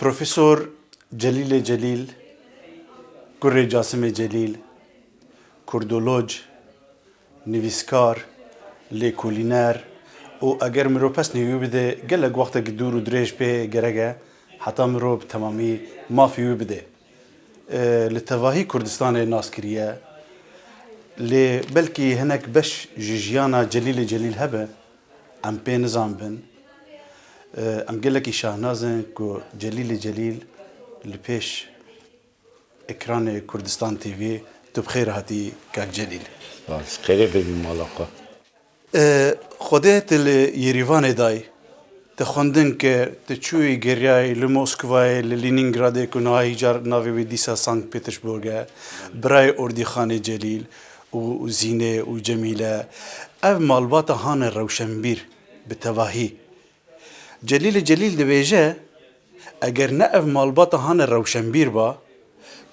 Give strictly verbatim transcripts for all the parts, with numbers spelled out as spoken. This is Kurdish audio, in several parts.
Profesor Celîlê Celîl, kurê Casimê Celîl, kurdoloj, nivîskar, lêkolîner û eger mirov pesnê wî bide, gelek wextek dûr û dirêj pê gerek e, heta mirov bi temamî mafê wî bide. E, li tevahî Kurdistanê nas kiriye. Lê belkî hinek beş ji jiyana Celîlê Celîl hebe, em pê nizanbin. E, em gelekî şahnaz in ku Celîlê Celîl li pêş ekranê Kurdistan T V. Tu bi xêr hatî, kak Celîl. Spas. Xêrê bibî mala xwe. E, Xwedê tu li Yerîvanê dayî. Te xwendin kir, tu çûyî geriyayî li Moskovayê, li Lenîngradê ku niha hîcar navê wê dîsa Sankt Petersburg e, birayê Ordîxanê Celîl û Zînê û Cemîle. Ev malbata hane rewşenbîr bi tevahî. Celîlê Celîl dibêje, eger ne ev malbata hane rewşenbîr ba,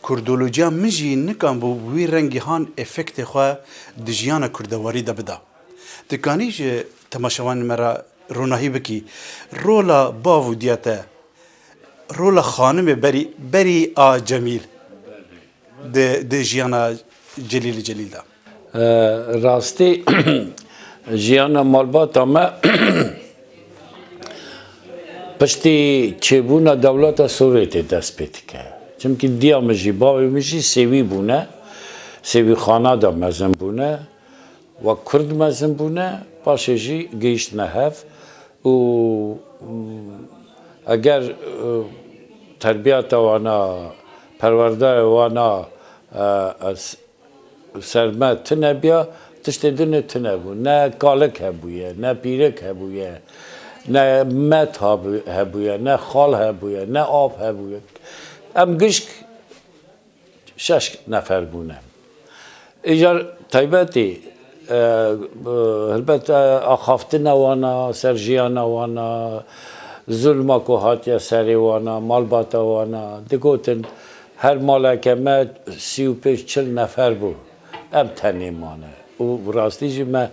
kurdolojiya min jî nikan bû bi wî rengî han efektê xwe di jiyana kurdewarî de bida. Dikanî ji temaşevanên me re ronahî bikî, rola bav û diya te, rola xanimê berî, berî a Cemîl di, di jiyana Celîlê Celîl de? E, rastî, jiyana malbata me piştî çêbûna dewleta Sovyetê dest pê dike. Çimkî diya min jî, bavê min jî sêwî bûne, sêwîxana de mezin bûne, wek kurd mezin bûne, paşê jî gihîştine hev û, mm, eger, e, terbiyata wana, perwerdaya wana, e, ez ser me tune biya, tiştê din tune bû. Ne kalik hebûye, ne pîrik hebûye, ne met habû-, hebûye, ne xal hebûye, ne av hebûye. Em gişk şeş nefer bûne. Îcar taybetî, e, e, helbet, e, axaftina wana, ser jiyana wana, zulma ku hatiye serê wana, malbata wana, digotin, her maleke me sî û pênc çil nefer bû. Em tenê mane. Û rastî jî me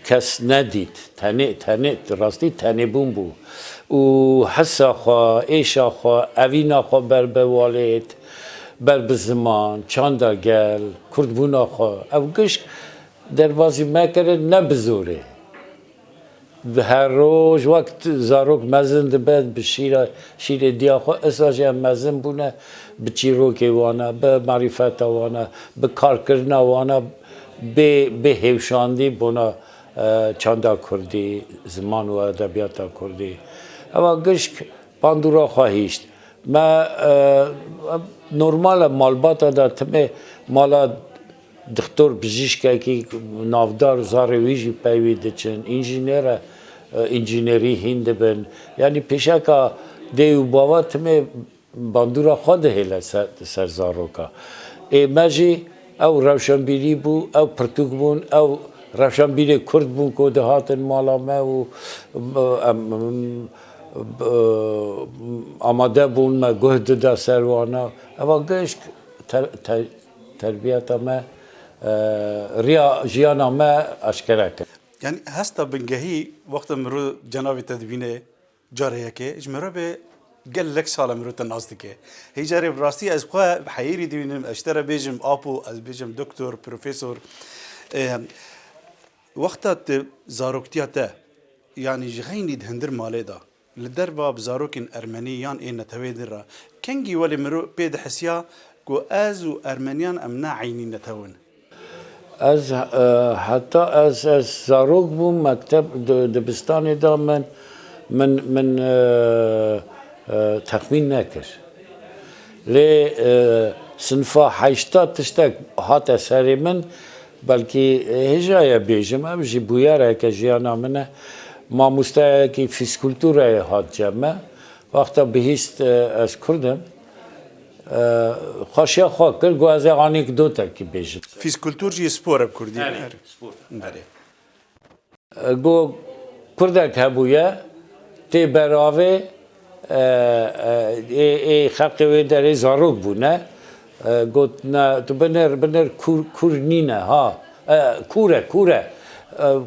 kes nedît. Tenê, tenê, rastî tenêbûn bû. Û hisa xwe, êşa xwe, evîna xwe ber bi welêt, ber bi ziman, çanda gel, kurdbûna xwe. Ev gişk derbazî me kirin ne bi zorê. Di her roj wek t-, zarok mezin dibe bi şîra, şîrê diya xwe, isra jî em mezin bûne bi çîrokê wana, bi marîfeta wana, bi karkirina wana bê, bê hêwşandî bona, e, çanda kurdî, ziman û edebiyata kurdî. Eva gişk bandora xwe hişt. Me, e, normal e, malbata de timê mala dixtor, bijîşkekî navdar, zarê wî jî pey wî diçin, înjîner e, e, înjînerî hîn dibin. Yanî pêşeka dê û bava timê bandora xwe dihêle ser, ser zaroka. Ê me jî ew rewşenbîrî bû, ew pirtûk bûn, ew rewşenbîrê kurd bûn ku dihatin mala me û, e, em, em, e, amade bûn, me guh dida ser wana. Eva gişk ter-, ter-, terbiyeta me, e, riya jiyana me eşkere kir. Yanî hesta bingehî wexta mirov cenabê te dibîne, carê yekê ji mirov bê gelek sal e mirov te nas dike. Hê carê bi rastî ez xwe bi heyîrî dibînim, ez ji te re bêjim apo, ez bêjim doktor, profesor. E, wexta tu zaroktiya te, yanî ji xeynî di hindir malê de, li derva bi zarokên ermenî yan ê netewê din re, kengî welê mirov pê dihisiya ku ez û ermeniyan em ne eynî netew in? Ez, e, heta ez, ez zarok bûm, mekteb, di-, dibistanê de min, min, min, e, e, texmîn nekir. Lê, e, sinfa heşta tiştek hate serê min, belkî, e, hêja ye bêjim, ev jî bûyereke jiyana min e. Mamosteyekî fîzkulturayê hat cem me. Wexta bihîst, e, ez kurd im, e, xweşiya xwe kir, got, ez ê anekdotekî bêjim. Fîzkultur jî spor e bi kurdî. Erê, spor. Erê. Got, kurdek hebûye, tê beravê, e, e, ê, ê xelkê wê derê zarok bûne. E, got, ne, tu binêr, binêr kûr, kûr nîne, ha. E, kûr e, kûr e. E,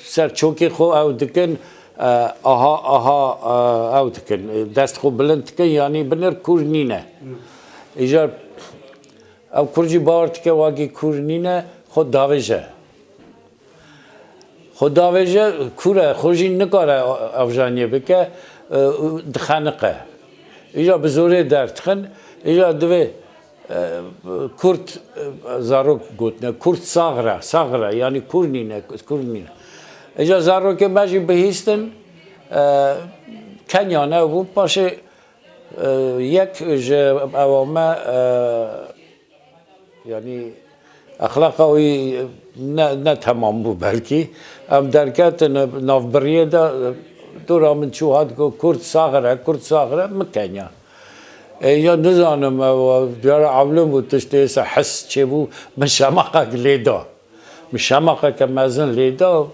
ser çokê xwe ew dikin, E, aha, aha, e, ew dikin, dest xwe bilind dikin, yanî binir kûr nîne. Îcar ew kur jî bawer dike, wagî kûr nîne, xwe davêje. Xwe davêje, kûr e, xwe jî nikare avjaniyê bike, e, û dixeniqe. Îcar bi zorê derdixin, îcar divê, e, kurt, e, zarok gotine, kurt saxir e, saxir e, yanî kûr nîne, kûr nîne. Îcar zarokê me jî bihîstin, e, kenya ne bû, paşê, e, yek ji ewa me, e, yanî exlaqa wî ne, ne temam bû belkî. Em derketin nav biriyê de, dora min çû hat got, "Kurd saxir e, Kurd saxir e, min kenya." E, ya nizanim, ew, diyara ewlin bû, tiştê se his çêbû, min şemaqek lê da. Min şemaqeke mezin lê da.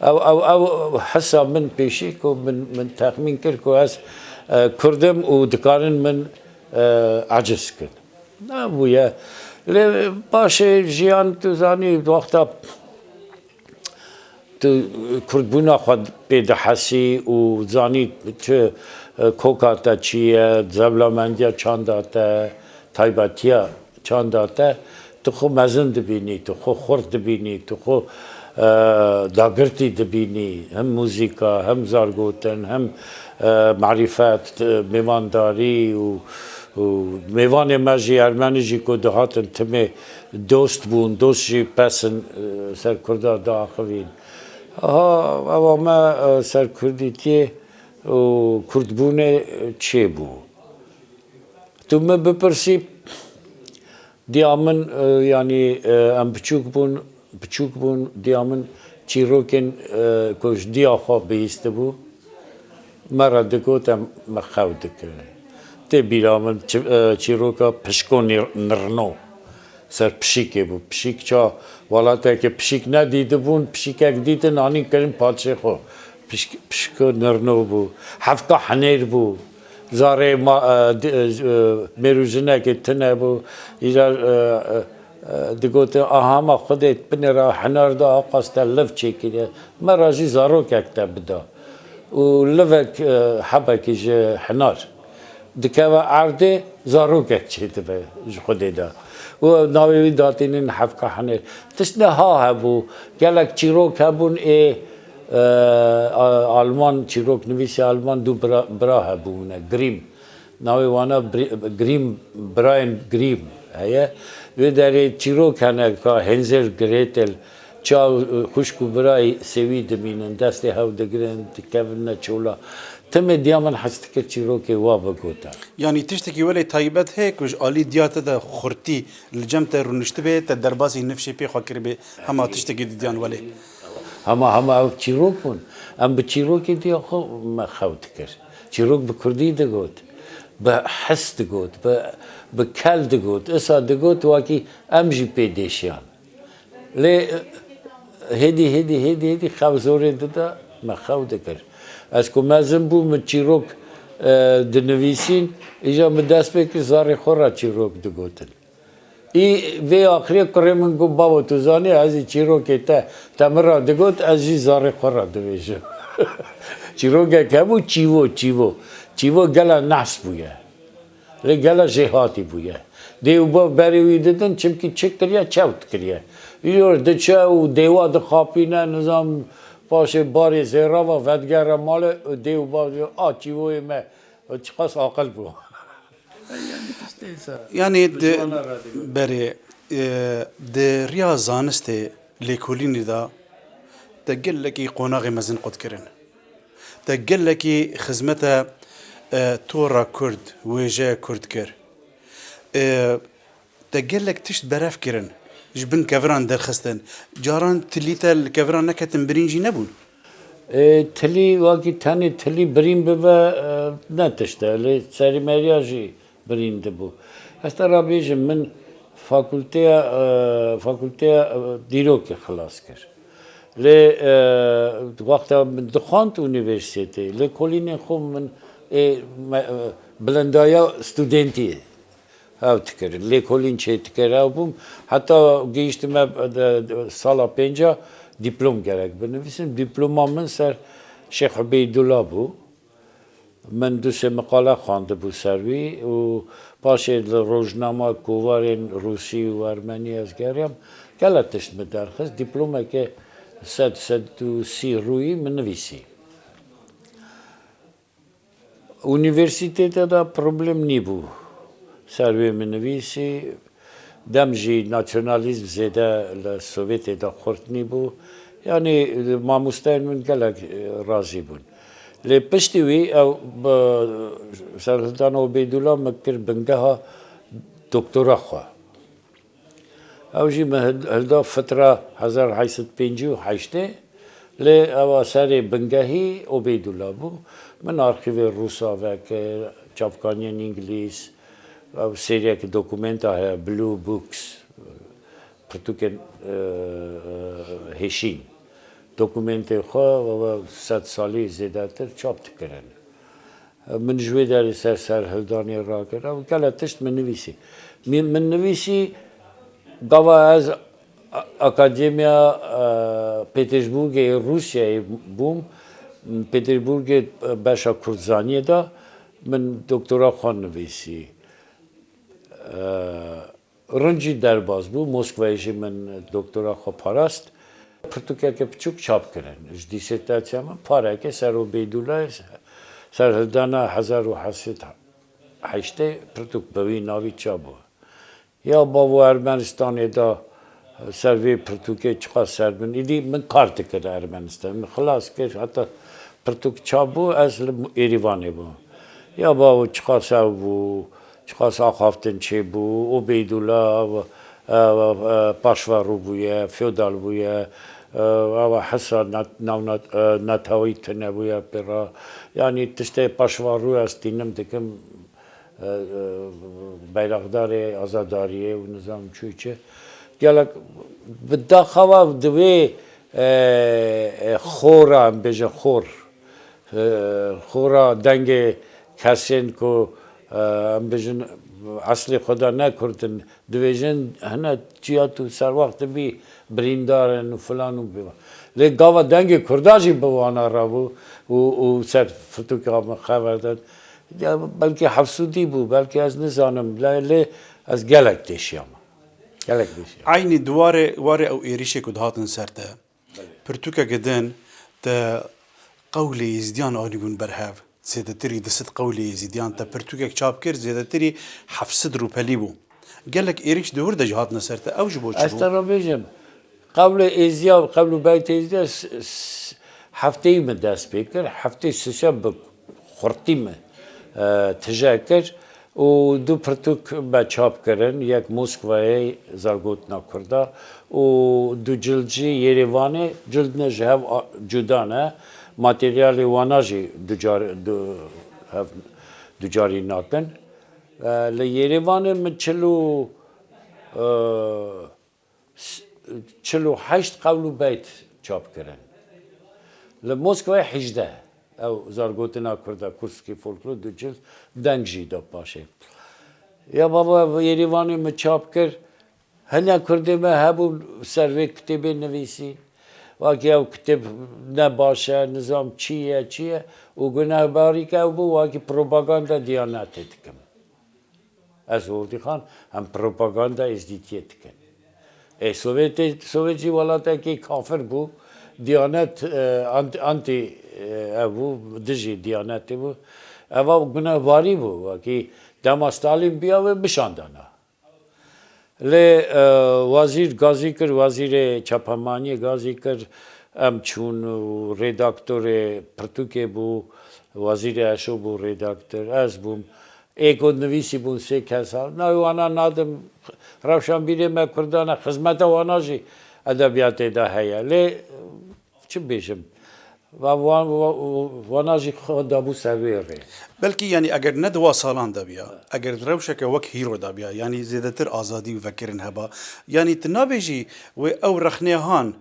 Ew, ew, ew hisa min pêşî ku min, min texmîn kir ku ez, e, Kurd im û dikarin min, e, aciz kin. Nebûye. Lê paşê jiyan, tu zanî, wexta tu kurdbûna xwe pê dihesî û zanî çi, e, koka te çi ye, zevlamendiya çanda te, taybetiya çanda te, tu xwe mezin dibînî, tu xwe xurt dibînî, tu xwe, e, dagirtî dibînî, him muzîka, him zargotin, him, e, marîfet, e, mêvandarî û, û mêvanê me jî, ermenî jî ku dihatin timê dost bûn, dost jî pesin, e, ser Kurda diaxivîn. Ha, ewa me, e, ser Kurdîtiyê û Kurdbûnê çêbû. Tu min bipirsî, diya min, e, yanî, e, em biçûk bûn, biçûk bûn, diya min çîrokên, e, ku ji diya xwe bihîstibû, me re digot, em me xew dikirin. Tê bîra min çi-, e, çîroka Pişko Nir-, Nirno. Ser pişikê bû. Pişik ça, welatekê pişik nedîtibûn, pişikek dîtin, anîn kirin paşê xwe. Pişk-, pişko nirno bû. Hefka hinêr bû. Zarê ma-, e, di-, e, mêrûjinekê tune bû. Îcar, e, e, e, digotin, "Aha, ma Xwedê binê re hinar da, aqas te liv çêkiriye. Me re jî zarokek te bida." Û livek, e, hebekî ji hinar dikeve erdê, zarokek çêdibe ji Xwedê de. Û navê wî datînin Hefka Henêr. Tişt niha hebû. Gelek çîrok hebûn ê, e, a-, Alman, çîroknivîsê Alman, du bira, bira hebûne. Grimm. Navê wana Bri-, Grimm, Brian Grimm heye. Wê derê çîrok hene ka Hansel Gretel, çaw, e, xwişk û birayê sêwî dimînin, destê hev digirin, dikevin ne çola. Timê diya min hez dikir çîrokê wa bigota. Yanî tiştekî welê taybet heye ku ji alî diya te de xurtî li cem te rûniştibe, te derbasî nifşê pê xwe kiribe, hema tiştekî didiyan welê. Hema, hema ev çîrok bûn. Em bi çîrokê diya xwe me xew dikir. Çîrok bi kurdî digot, bi his digot, bi, bi kel digot. Isa digot, wekî em jî pê dêşiyan. Lê, e, hêdî, hêdî, hêdî, hêdî xew zorê dida, me xew dikir. Ez ku mezin bûm, min çîrok, e, dinivîsîn, îja min dest pê kir, zarê xwe re çîrok digotin. Î vê axirê kurê min got, "Babo, tu zanî, ez jî çîrokê te, te min re digot, ez jî zarê xwe re dibêjim." Çîrokek hebû, çîvo, çîvo. Çîvo gela nehs bûye. Lê gela jêhatî bûye. Dê û bav berê wî didin, çimkî çi kiriye, çewt kiriye. Îro diçe û dêwa dixapîne, nizam paşê barê zêra ve vedigere malê, dê û bav diyor, "A çîvoyê me, çiqas aqil bû." Yanî di berê, e, di riya zanistê lêkolînê de te gelekî qonaxê mezin qut kirin. Te gelekî xizmete, e, tora Kurd, wêjeya Kurd kir. E, te gelek tişt berev kirin, ji bin keviran derxistin. Caran tilî te li keviran neketin, birîn jî nebûn. E, tilî, wekî tenê tilî birîn bibe, e, ne tişt e. Lê serîmeriya jî birîn dibû. Ez te re bêjim, min fakulteya, e, fakulteya, e, dîrokê xilas kir. Lê, e, wexta min dixwand unîversîtetê, lêkolînên xwe min ê me, e, bilindaya studentî hev dikir. Lêkolîn çê dikir, ew bûm. Heta gihîştime, e, de, de, sala pênca dîplom gerek binivîsim. Dîploma min ser Şêx Ubeydullah bû. Min du sê miqale xwendibû ser wî û paşê li rojnama kovarên rûsî û ermenî ez geriyam. Gelek tişt min derxist. Dîplomeke sed, sed û sî rûyî min nivîsî. Unîversîtete de problem nîbû. Ser wê min nivîsî. Dem jî nasyonalîzm zêde li Sovyetê de xurt nîbû. Yanî mamosteyên min gelek, e, razî bûn. Lê piştî wî ew bi Serhildana Ubeydullah min kir bingeha doktora xwe. Ew jî min hil-, hilda fitra hezar heşt sed pêncî û heştê, lê ewa serê bingehî Obeydullah bû. Min arxîvê Rûsa vekir, çapkaniyên Îngilîz, ew seriyeke dokumenta heye, Blue Books, pirtûkên, e, e, hêşîn. Dokumentê xwe, we sed salî zêdetir çap dikirin. Min ji wê derê ser serhildanê rakir. Ew gelek tişt min nivîsî. Min, min nivîsî, gava ez a-, Akademiya, e, Petersburgê yê Rûsyayê bûm. Petersburgê, e, beşa Kurdzaniyê de min doktora xwe nivîsî. E, Rind jî derbas bû, Moskwayê jî min doktora xwe parast. Pirtûkeke piçûk çap kirin. Ji dîsertasiya min pareke ser Obeydullayê, serhildana hezar û heşt sed heştê pirtûk bi wî navî çap bû. Ya bavo Ermenistanê de ser vê pirtûkê çiqas ser bin. Îdî min kar dikir Ermenistan. Min xilas kir, heta pirtûk çap bû, ez li Êrîvanê bûm. Ya bavo çiqas ew bû, çiqas axaftin çêbû, Obeydullah, ew, ew, ew, paşvarû bûye, feodal bûye, ew, ew, hesa nat-, navnat-, ew, netewî tune bûye pê re. Yanî tiştê paşvarû ez tînim dikim, e, e, beyraxdarê azadariyê û nizam çû çi. Gelek bi daxawa di wê, e, e, xora, em bêjin xor, e, xora dengê kesên ku, e, em bêjin eslê xwe de ne Kurd in, dibêjin hine çiya tu serwext dibî birîndar in û filan û bêvan. Lê gava dengê Kurda jî bi wana re bû û, û ser firtûka min xever dan. Ya belkî hefsûdî bû, belkî ez nizanim, lê, lê ez gelek têşiyam. Gelek têşiyam. Eynî di warê, warê ew êrîşê ku dihatin ser te, pirtûkeke din te qewlê Êzidiyan anîbûn ber hev. Zêdetirî du sed qewlê Êzidiyan te pirtûkek çap kir, zêdetirî heft sed rûpelî bû. Gelek êrîş di wir de jî hatine ser te. Ew ji bo çi bû? Ez te re bêjim, qewlê Êzidiya, qewl û beytê Êzidiya s-, s-, hefteyî min dest pê kir. Heftê sisya bi xurtî min, e, tije kir û du pirtûk me çap kirin. Yek Moskwayê, Zargotina Kurda û du cild jî Yerêvanê, cild ne ji hev a-, cuda ne. Materyalê wana jî ducar-, du-, hev ducarî nakin. E, li Yerêvanê min çil û, e, s-, çil û heşt qewl û beyt çap kirin. Li Moskwayê hejdeh. Ew Zargotina Kurda, Kurskî Folklor, du cild, deng jî da paşê. Ya baba, Yerîvanê min çap kir. Hinek Kurdê me hebûn ser vê kitêbê nivîsîn. Wekî ew kitêb ne baş e, nizam çi ye, çi ye. Û gunehbarî ke ew bû, wekî propaganda Diyanetê dikim. Ez Hordî Xan, em propaganda Êzdîtiyê dikin. Ê, Sovyetê, Sovyet jî welatekî kafir bû. Diyanet, e, ant-, antî, e, ev bû, dijî Diyanetê bû. Eva gunehbarî bû. Wekî dema Stalin biya wê bişandana. Lê, e, wezîr gazî kir, wezîrê çapemaniyê gazî kir. Em çûn û redaktorê pirtûkê bû, wezîrê Eşo bû redaktor, ez bûm. Ê ku nivîsî bûn sê kes a. Navê wana nadim, rewşanbîrê me Kurdan e, xizmeta wana jî edebiyatê de heye. Lê çi bêjim? Va-, va-, va-, wana jî xwe dabû ser wê rê. Belkî, yanî, eger ne di wa salan de biya, eger di rewşeke wek hîro de biya, yanî zêdetir azadî û vekirin heba, yanî tu nabêjî wê ew rexnê han,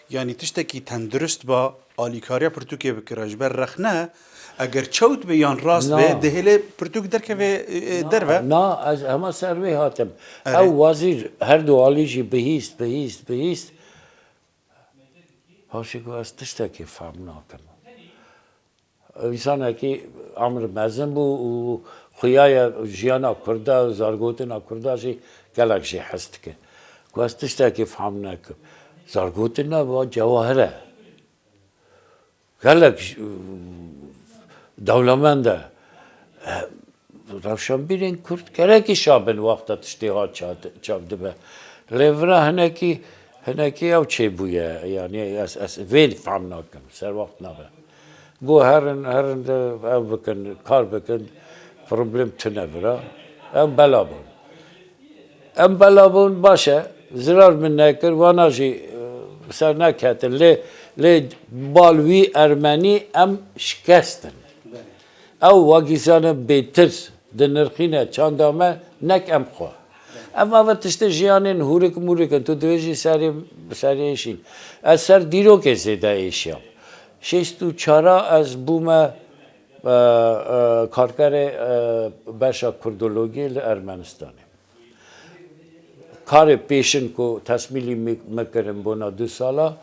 yanî tiştekî tendurist ba, alîkariya pirtûkê bikira. Ji ber rexne, eger çewt be yan rast be, Na. dihêlê pirtûk derkeve, e, e, Na, derve. na, ez hema ser wê hatim. Erê. Ew wezîr her du alî jî bihîst, bihîst, bihîst. Paşê ku ez tiştekê fehm nakim. Însanekî emr mezin bû û xuyaye jiyana Kurda, zargotina Kurda jî gelek jê hez dike. Ku ez tiştekî fehm nekim. Zargotina va cewahir e. Gelek j-, dewlemend e. E, rewşenbîrên Kurd gerekî şa bin wexta tiştê hat çat-, çap dibe. Lê vira hinekî, hinekî ew çêbûye. Yanî ez, ez vê fehm nakim. Ser wext nabe. Go herin, herin de ev bikin, kar bikin, problem tune vira. Em bela bûn. Em bela bûn, baş e, zirar min nekir, wana jî, e, ser neketin. Lê, lê bal wî ermenî em şikestin. Ew wekî zane bêtir dinirxîne çanda me, nek em xwe. Ev ava tiştê jiyanên hûrik mûrik in, tu divê jî serê, serê êşîn. Ez ser dîrokê zêde êşiyam. Şêst û çar a ez bûme, e, e, karkerê, e, beşa kurdologiyê li Ermenistanê. Karê pêşin ku tesmîlî me, me kirin bona du sala,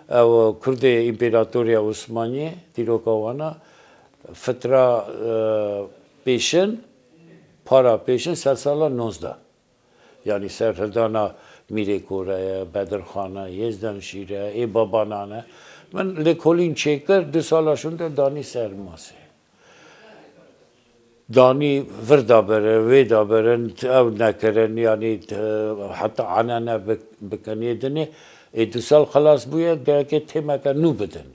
ew Kurdê Împêratoriya Osmaniyê, dîroka wana, fitra, e, pêşin, para pêşin, ser sala nozdeh. Yanî serhildana Mîrê Kore ye, Bedirxan e, Yêzdan Şîr e, ê babanan e. Min lêkolîn çêkir, du sala şûnde danî ser masê. Danî vir dabirin, wê dabirin, ew nekirin, yanî, e, heta anene bi-, bikin ê dinê, ê du sal xilas bûye, gereke têmeke nû bidin.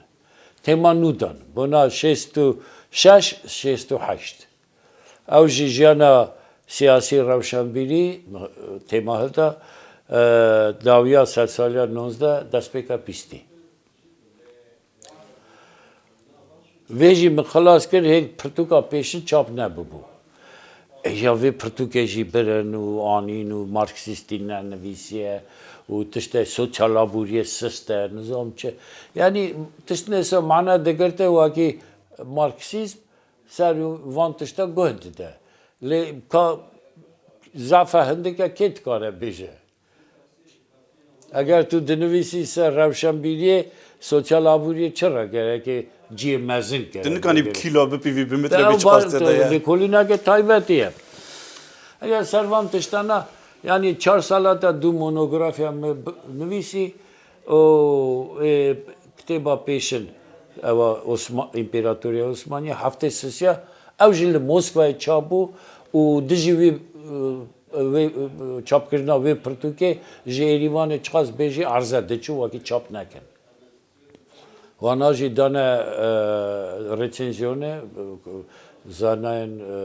Têma nû dan. Bona şêst û şeş, şêst û heşt. Ew jî jiyana siyasî rewşenbîrî, têma hilda, e, dawiya sedsaliya nozdeh, destpêka pîstî. Vê jî min xilas kir, hêk pirtûka pêşin çap nebibû. E, ya vê pirtûkê jî birin û anîn û marksîstî nenivîsiye û tiştê sosyal aboriyê sist e, nizam çi. Yanî tiştine se mana digirte wekî marksîzm ser van tişta guh dide. Lê ka zafa hindike kê dikare bêje? Eger tu dinivîsî ser rewşenbîriyê, sosyal aboriyê çi re gereke cihê mezin kere? Tu nikanî bi kîlo bipîvî, bi metre bê çiqas te de ye. Lêkolîneke taybetî ye. Eger ser van tiştana, yanî çar sala te du monografiya me bi-, nivîsî û, ê, kitêba pêşin, ewa Osma-, Împêratoriya Osmaniyê, Heftê Sisiya, ew jî li Moskvayê çap bû û dijî wî, e, wê, e, çapkirina wê pirtûkê ji Êrîvanê çiqas bêjî erze diçû, wekî çap nekin. Wana jî dane, e, resenzyonê, e, zanayên, e,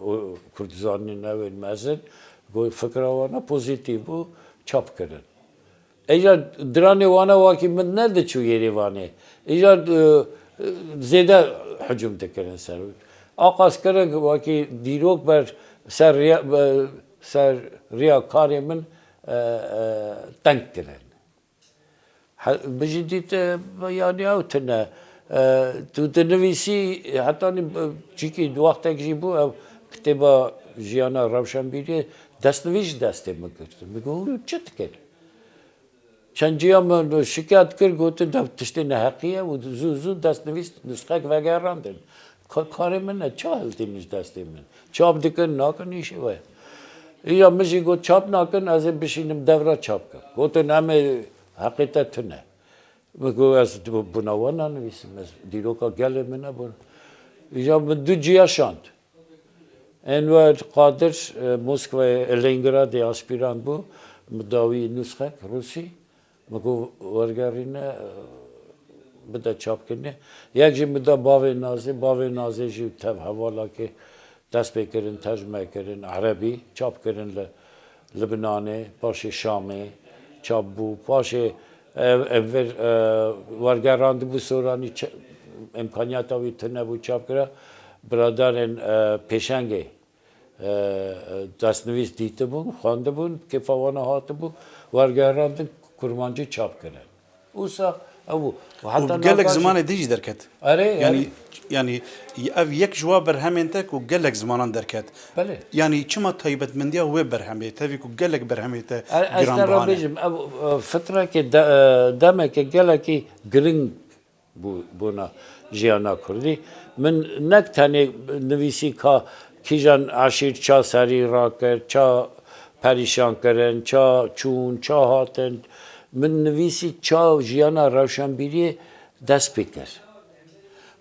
o, kurdzanîn ewên mezin, got fikra wana pozîtîf bû, çap kirin. Îcar diranê wana wekî min nediçû Yêrîvanê. Îcar, e, e, zêde hicûm dikirin ser. Aqas kirin wekî dîrok ber ser riya, e, ser riya karê min, e, e, teng kirin. He, bijî dît, e, yanî ew tune. E, tu dinivîsî, hetanî, e, çikî di wextek jî bû, ew kitêba jiyana rewşenbîriyê destnivîs ji destê min girtin. Min got, "Hûn çi dikin?" Çendiya min şikayet kir, gotin, "Dev tiştê neheqî ye" û zû zû destnivîs nusxek vegerandin. Ka-, karê min ne, ça hiltînin ji destê min? Çap dikin, nakin, îşê we. Îja min jî got, "Çap nakin, ez ê bişînim devra çap kim." Gotin, "Em ê heqê te tune." Min got, "Ez di-, bûna we nanivîsim, ez dîroka gelê min nebûn." Îja min du ciya şand. Enwer Qadir, e, Moskwayê, e, Leningradê aspîrant bû, min da wî nusxek rûsî, min got, "Wergerîne, e, bide çapkirinê." Yek jî min da bavê Nazê, bavê Nazê jî tev hevalakê dest pê kirin, tercme kirin, erebî, çap kirin li Libnanê, paşê Şamê çap bû. Paşê ev, ev vir, e, wergerandibû Soranî çi-, îmkaniyata wî tune bû çap kira. Biradarên, e, Pêşengê, e, e, destnivîs dîtibûn, xwendibûn, kêfa wana hatibû, wergerandin, kurmancî çap kirin. Wisa ew bû. Û heta gelek zimanê din jî derket. Erê, yanî, erê. Yanî ev yek ji wa berhemên te ku gelek zimanan derket. Belê. Yanî çima taybetmendiya wê berhemê, tevî ku gelek berhemê te giranbihan e? Ez te re bêjim, ev, e, fitrekê de, e, demeke gelekî giring bû, bona jiyana Kurdî. Min nek tenê nivîsî ka kîjan eşîr ça serî rakir, ça perîşan kirin, ça çûn, ça hatin. Min nivîsî ça jiyana rewşenbîriyê dest pê kir.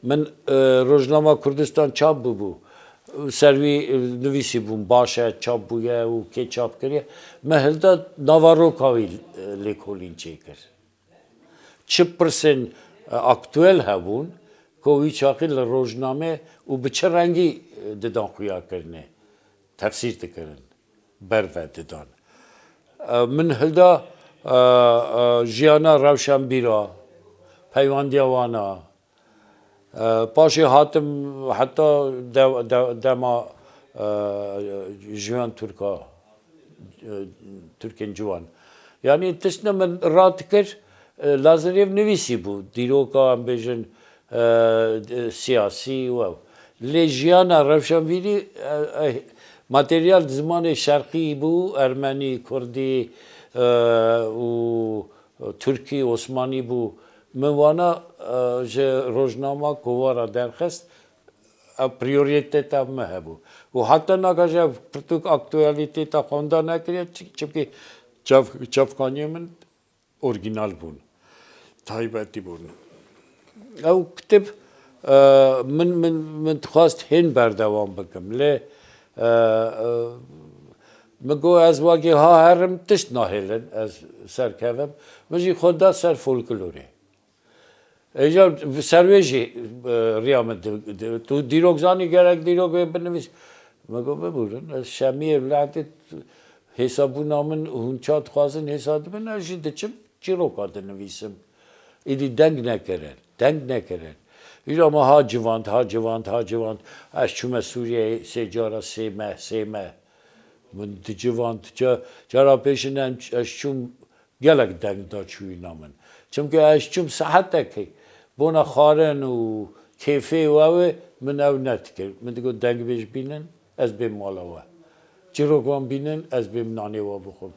Min, e, rojnama Kurdistan çap bûbû. Ser wî, e, nivîsî bûm, baş e, çap bûye û kê çap kiriye. Me hilda naveroka wî, e, lêkolîn çêkir. Çi pirsên, e, aktuel hebûn, ku wî çaxî li rojnamê û bi çi rengî, e, didan xuyakirinê, tefsîr dikirin, berve didan. E, min hilda, e, e, jiyana rewşenbîra, peywandiya wana, E, paşê hatim heta de-, de-, dema, e, jiyan Tirka, e, Tirkên ciwan. Yanî tiştine min radikir, e, Lazaryev nivîsî bû. Dîroka, em bêjin, e, siyasî û ew. Lê jiyana rewşenbîrî, e, e, materyal di zimanê şerqî bû, ermenî, kurdî, e, û Tirkî, Osmanî bû. Min wana, e, ji rojnama kovara derxist, ev priyorîteta min hebû. Û heta niha jî ev pirtûk aktualîteta xwe winda nekiriye, çi-, çimkî çav-, çavkaniyê min orîgînal bûn, taybetî bûn. Ew kitêb, e, min, min, min dixwest hên berdewam bikim. Lê, e, e, min got, ez wekî ha herim tişt nahêlin, ez serkevim. Min jî xwe da ser folklorê. Êca ser wê jî, e, riya min di, di, tu dîrok zanî, gerek dîrok wê binivîs. Min got, bibûrin, ez şemiyê vilatê, hêsabûna min, hûn ça dixwazin hêsa dibin, ez jî diçim çîroka dinivîsim. Îdî deng nekirin, deng nekirin. Îro me ha civand, ha civand, ha civand. Ez çûme Sûriyeyê sê cara, sê meh, sê meh. Min dicivand, ca-, cara pêşin em, ez çûm gelek deng da çûyîna min. Çimkî ez çûm saetekê bona xwarin û kêfê we wê min ew nedikir. Min digot, dengbêj bînin, ez bêm mala we. Çîrok wan bînin, ez bêm nanê we bixwim.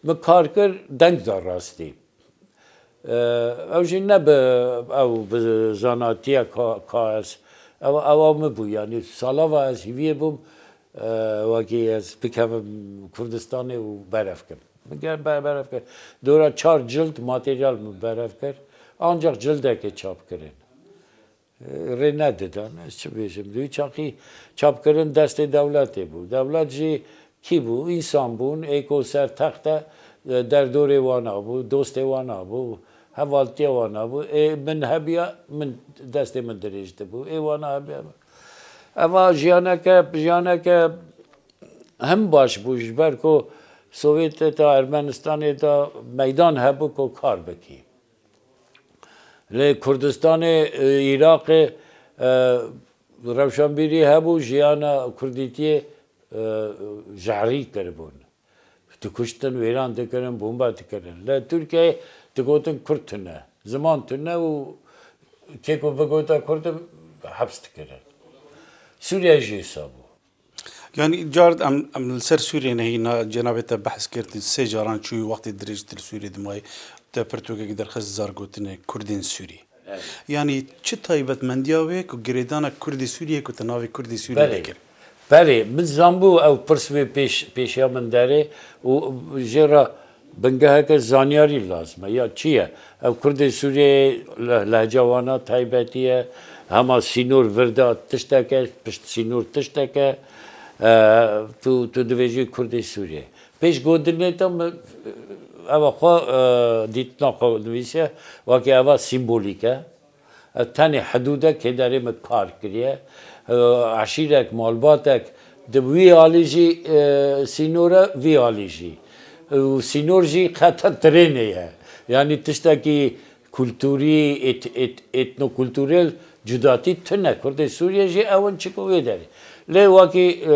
Min kar kir, deng da rastî. E, ew jî ne bi, ew bi zanatiye ka, ka ez. Ew, ew, ew min bû, yanî sala ve ez hîviyê bûm, e, wekî ez bikevim Kurdistanê û berev kim. Min ger be-, berev kir. Dora çar cild materyal min berev kir. Ancak cildekê çap kirin. Rê nedidan, ez çi bêjim. Di wî çaxî çapkirin destê dewletê bû. Dewlet jî kî bû? Însan bûn, ê ku ser text e, derdorê wana bû, dostê wana bû, hevaltiya wana bû. Ê min hebiya, min, destê min dirêj dibû. Ê wana hebiya. Eva jiyaneke, jiyaneke him baş bû, ji ber ku Sovyetê de, Ermenistanê de meydan hebû ku kar bikî. Lê Kurdistanê, e, Iraqê, e, rewşenbîrî hebû, jiyana Kurdîtiyê, e, jehrî kiribûn. Dikuştin, wêran dikirin, bomba dikirin. Li Tirkiyeyê digotin Kurd tune, ziman tune û kê ku bigota Kurd in heps dikirin. Sûriye jî wisa bû. Yanî car em, em li ser Sûriyê nehîna cenabê te behs kir, tu sê caran çûyî, wextê dirêj tu li Sûriyê dimayî, te pirtûkek derxist zargotinê Kurdên Sûrî. Evet. Yanî çi taybetmendiya wê ku girêdana Kurdê Sûriyê ku te navê Kurdê Sûriyê Belê. Dikir? Belê, min zanbû ew pirs wê pêş, pêşiya min derê û jê re bingeheke zanyarî lazim e. Ya çi ye? Ev Kurdê Sûriyeyê le-, lehça wana taybetî ye. Hema sînor vir de tiştek e, pişt sînor tiştek e. E, tu, tu dibêjî Kurdê Sûriyeyê. Pêş gotinê te min, eva xwe, e, dîtina xwe nivîsiye, wekî eva sîmbolîk e. Ev tenê hidûdek hêderê min kar kiriye. E, eşîrek, malbatek di wî alî jî, e, sînor e, vî alî jî. Û sînor jî xeta tirênê ye. Yanî tiştekî kulturî, et-, et-, etnokulturel cudatî tune. Kurdê Sûriyê jî ew in çiko wê derê. Lê wekî, e,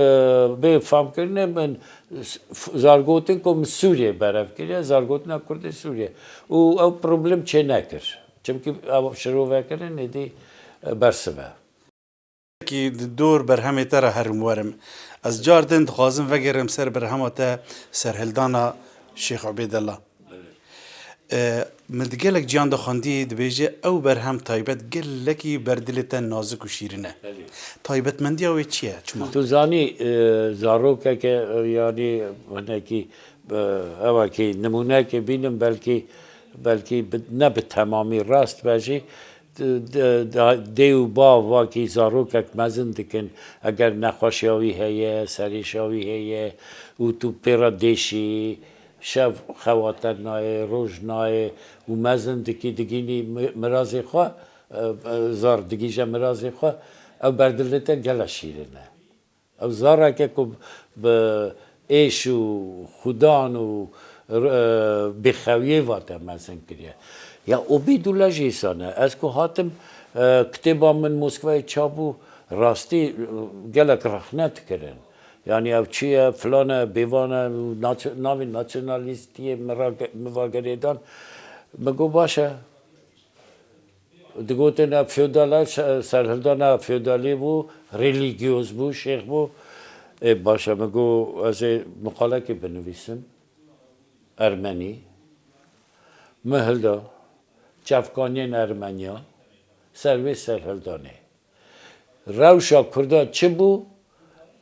bê famkirinê min s-, f-, zargotin ku min Sûriyê berev kiriye, zargotina Kurdê Sûriyê. Û ew problem çê nekir. Çimkî ev şirovekirin êdî, e, bersiv e. Kî di dor berhemê te re herim werim. Ez car din dixwazim vegerim ser berhema te, serhildana Şêx Ubêdela. E, min di gelek ciyan de xwendî dibêje, ew berhem taybet gelekî ber dilê te nazik û şîrin e. Belê. Taybetmendiya wê çi ye? Çima? Tu zanî, e, zarokeke, e, yanî hinekî, e, evakî nimûneke bînim, belkî, belkî bi, ne bi temamî rast be jî, d-, d-, d-, dê û bav wakî zarokek mezin dikin, eger nexweşiya wî heye, serêşa wî heye û tu pê re dêşî, şev xewate nayê, roj nayê û mezin dikî digînî mi-, mirazê xwe, e, e, zar digîje mirazê xwe, ew berdilê te gela şîrin e. Ew zareke ku bi êş û xudan û, e, bêxewiyê va te mezin kiriye. Ya Obîdûla jî îsan e. Ez ku hatim, e, kitêba min Moskwayê çap bû, rastî, e, gelek rexne dikirin. Yanî ev çi ye, filan e, bêvan e, naç-, navê nasyonalîstiyê min ra ge-, min va girêdan. Min got, baş e. Digotin ev feodal e, se-, serhildana feodalî bû, relîgyoz bû, şêx bû. Ê, baş e, min got, ez ê miqalekê binivîsim, ermenî. Min hilda, çavkaniyên Ermeniya, ser vê serhildanê. Rewşa Kurda çi bû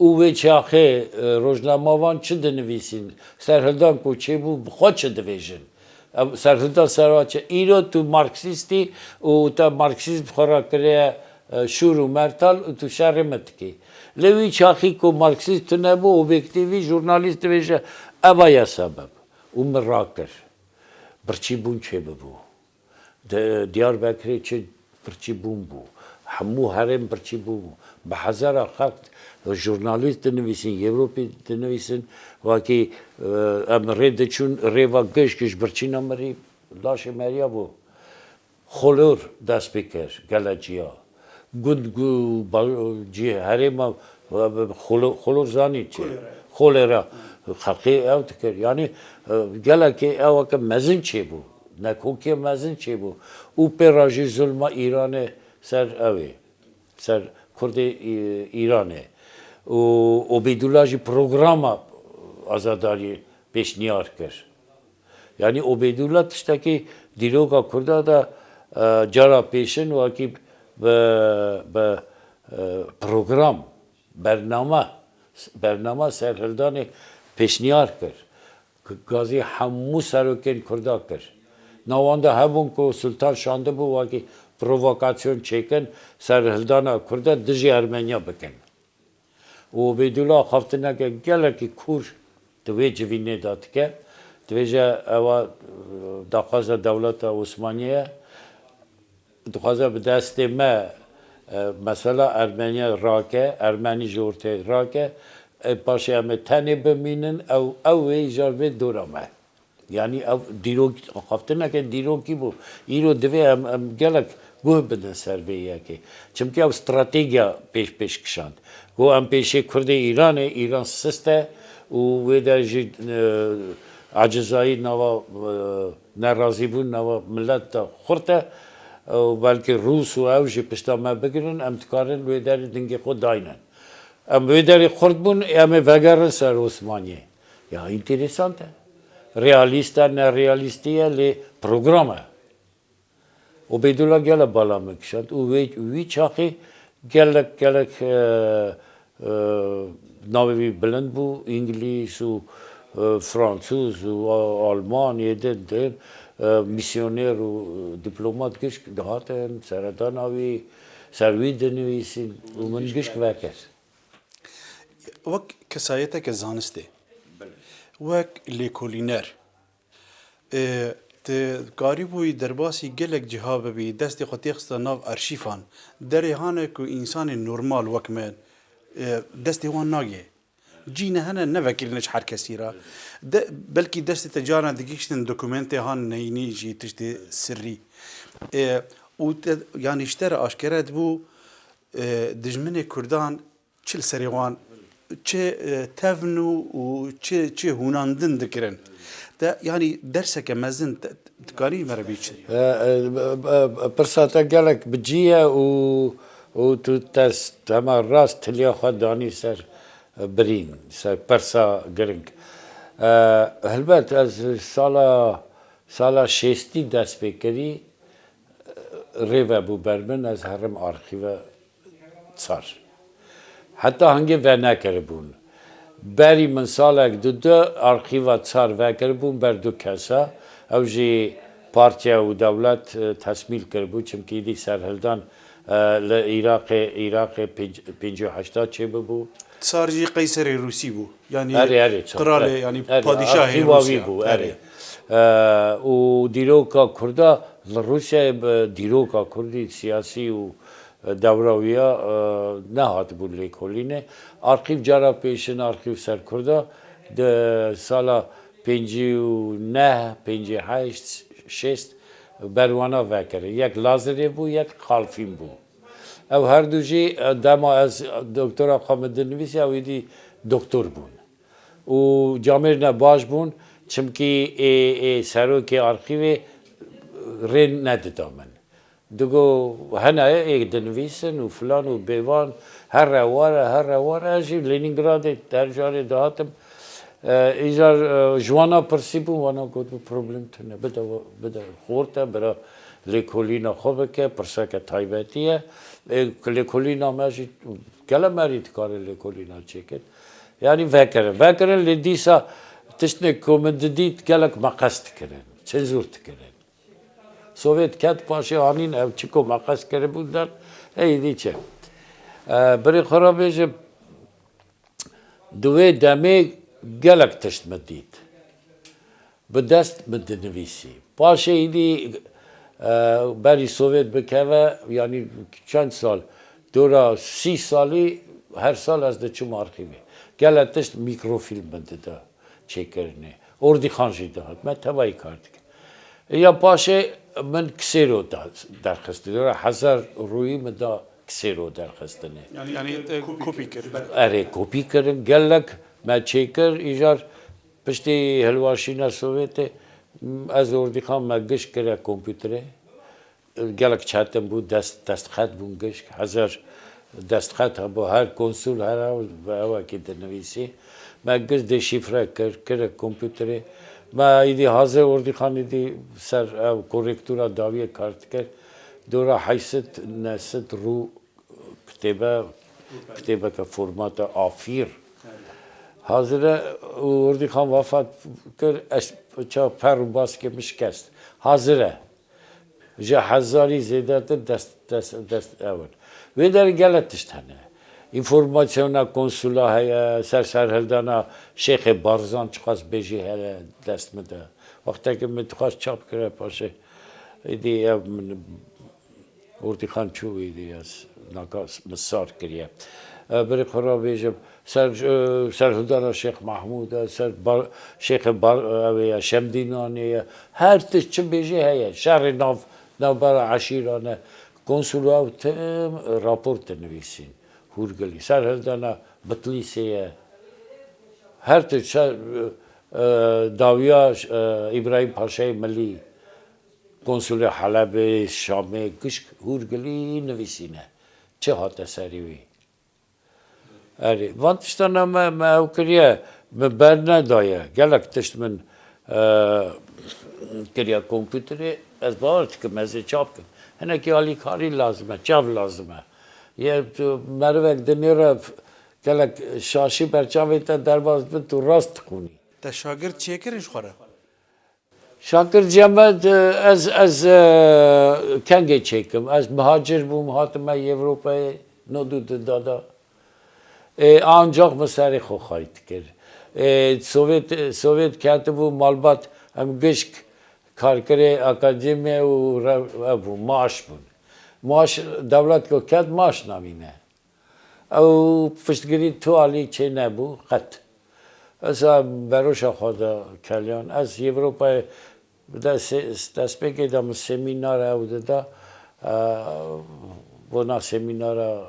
û wê çaxê, e, rojnamevan çi dinivîsîn? Serhildan ku çêbû, bi xwe çi divêjin? Ev serhildan serva çi? Îro tu marksîstî û te marksîzm xwe re kiriye, e, şûr û mertal û tu şerê min dikî. Lê wî çaxî ku marksîst tune bû, obyektîvî, jurnalîst divêje, eva ye sebeb. Û min rakir. Birçîbûn çêbibû. Di Diyarbekirê çi birçîbûn bû. Hemû herêm birçîbûn bû. Bi hezara xelk, jurnalîst dinivîsin, Ewropî dinivîsin, wekî, e, em rê diçûn, rêva giş giş birçîna mirî, laşê meriya bû. Xolor dest pê kir, gele ciya. Gund gu-, ba-, cî herêma, xolo-, xolor zanî çi? Kolera. Xelkê ew dikir. Yanî, e, gelekê eweke mezin çêbû. Nekokê mezin çêbû. Û pê re jî zulma Îranê ser ew ê. Ser Kurdê Î-, Îranê. Û Obêdullah jî programa azadariyê pêşniyar kir. Yanî Obêdullah tiştekî dîroka Kurda de, e, cara pêşin wekî bi, bi, e, program, bername, bername serhildanê pêşniyar kir. Gazî hemû serokên Kurda kir. Nav wan de hebûn ku Sultan şandibû wekî provokasyon çêkin, serhildana Kurda dijî Ermeniya bikin. Û Obêdullah axaftineke gelekî kûr di wê civînê de dike. Dibêje ewa, e, daxwaza dewleta Osmaniyê ye. Dixwaze bi destê me, e, mesela Ermeniya rake, Ermenî ji ortê rake. E, paşê em ê tenê bimînin, ew, ew ê îcar bê dora me. Yanî ev dîrok, axaftineke dîrokî bû. Îro divê em, em gelek guh bidin ser vê yekê. Çimkî ew strategiya pêş, pêş kişand. Got em pêşê Kurdê Îranê, Îran sist e û wê der jî, e, acizayî nava, e, nerazîbûn nava milet de xurt e. Û belkî Rûs û ew jî pişta me bigirin, em dikarin wê derê dingê xwe daynin. Em wê derê xurt bûn, em ê vegerin ser Osmaniyê. Ya, înteresant e. Realîst e, nerealîstî ye, lê program e. Ubeydullah gele bala min kişand û wê, wî çaxê gelek, gelek, e, e, navê wî bilind bû, îngilîz û, e, fransûz û a-, alman, yê din, din, e, misyoner û diplomat gişk dihatin, seredana wî, ser wî dinivîsîn û min gişk vekir. Wek kesayeteke zanistê, wek lêkolîner, e, tu karîbûyî derbasî gelek ciha bibî, destê xwe têxiste nav arşîfan, derê hane ku însanên normal wek min, e, destê wan nagê. Cî ne hene, ne vekirîne ji her kesî re. De, belkî destê te carna digihiştin dokumentê han neyînî jî tiştê sirrî. E, û te, yanî ji te re aşkere dibû, e, dijminê Kurdan çi li serê wan, çi, e, tevn û, û çi, çi hûnandin dikirin. Te, yanî derseke mezin te, dikarî me re bîçin. E, e, e, e, pirsa te gelek bi cî ye û, û tu te s-, dema rast tiliya xwe danî ser, e, birîn, ser pirsa giring. E, helbet ez sala Sala şêstî dest pê kirî, rê ve bû ber min, ez herim arxîve çar. Heta hingê venekiribûn. Berî min salek du du arxîva çar vekiribûn ber du kesa. Ew jî partiya û dewlet, e, tesmîl kiribû, çimkî îdî serhildan, e, li Iraqê, Iraqê pênc-, pêncî û heşta çêbibû. Çar jî qeyserê Rûsî bû. Yanî Erê, erê, çar. Qiralê, yanî Erê, padîşahê arxîva Rûsya. Wî bû, erê. Erê. E, û dîroka Kurda li Rûsyayê bi dîroka Kurdî siyasî û, e, dewra wî ya, e, nehatibûn lêkolînê. Arxîv cara pêşin, arxîv ser Kurda di sala pêncî û neh, pêncî heşt, şêst berwana vekirin. Yek Lazirê bû, yek Xalfîn bû. Ew her du jî, e, dema ez doktora xwe min dinivîsî, ew êdî doktor bûn. Û camêr ne baş bûn, çimkî ê, ê serokê arxîvê rê nedida min. Digo, hene ê dinivîsin û filan û bêvan, here were, here were, ez jî Lenîngradê her carê dihatim. E, îcar, e, ji wana pirsîbûm, wana gotibû, problem tune, bide, bide xorte, bira lêkolîna xwe bike, pirseke taybetî ye. E, lêkolîna me jî gele merî dikare lêkolîna çêkin. Yanî vekirin, vekirin, lê dîsa tiştnek ku min didît gelek meqes dikirin, çenzûr dikirin. Sovêt ket paşê anîn ev çi ku meqes kiribûn der, ey dî çi. E, birê xwe re bêjim, di wê demê gelek tişt min dît. Bi dest min dinivîsî. Paşê êdî, e, berî Sovêt bikeve, yanî çend sal, dora sî salî her sal ez diçûm arxîvê. Gelek tişt mîkrofîlm min dida çêkirinê. Ordîxan jî dihat. Me tevayî kar dikir. Ya paşê min Kisêro da derxistinê. Dora hezar rûyî min da Kisêro derxistinê. Yanî, yanî, e, kopî kir. Erê, kopî kirin. Gelek me çêkir. Îcar piştî hilweşîna Sovêtê, ez Ordîxan me giş kire kompûterê. Gelek çetin bû, dest, destxet bûn gişk, hezar destxet hebû, her konsul here ve ewekî dinivîsî. Me giş deşîfre kir, kire kompûterê. Me êdî hazir Ordîxan êdî ser ew korrektura dawiyê kar dikir. Dora heysit nesit rû kitêbe, kitêbeke formata A fîr. Hazir e û Ordîxan wefat kir, ez ça per û baskê min şikest. Hazir e. Ji hezarî zêdetir dest, dest, dest ew in. Wê derê gelek tişt hene. Înformasyona konsula heye, ser serhildana Şêxê Barzan çiqas bêjî heye dest min de. Wextekî min dixwest çap kire paşê. Êdî ev min Ordîxan çû êdî ez naka min sar kiriye. E, birê xwe re bêjim, Ser, e, serhildana Şêx Mahmûd e, ser bar, Şêxê bar, ew ê ye, Şemdînanê ye. Her tişt çi bêjî heye. Şerê nav, navbera eşîran e. Konsul ew tim rapor dinivîsîn. Hûrgilî. Serhildana Bitlîsê ye. Her tişt ser, e, e, dawiya, e, Îbrahîm Paşayê Milî. Konsulê Helebê, Şamê, gişk hûrgilî nivîsîne. Çi hate serî wî? Erê, van tiştana me, me ew kiriye, min bernedaye. Gelek tişt min, e, kiriye kompûterê. Ez bawer dikim, ez ê çap kim. Hinekî alîkarî lazim e, çav lazim e. Yê tu merivek dinêre gelek şaşî ber çavê te derbas bin, tu rast dixwînî. Te şagirt çêkirin ji xwe re? Şakir Cemed, e, ez, ez, e, kengê çêkim. Ez muhacir bûm, hatime Ewropayê, nod û du da da. E, ancak min serê xwe xayît kir. E, Sovyet, Sovyet ketibû malbat, em gişk karkirê akademiye û re-, ev bû, maaş bûn. Maaş dewlet ku ket maaş namîne. Ew piştgirî tu alî çê nebû qet. Ez a beroşa xwe de keliyan. Ez Ewropayê de se-, destpêkê de min semînara ew dida. E, bona semînara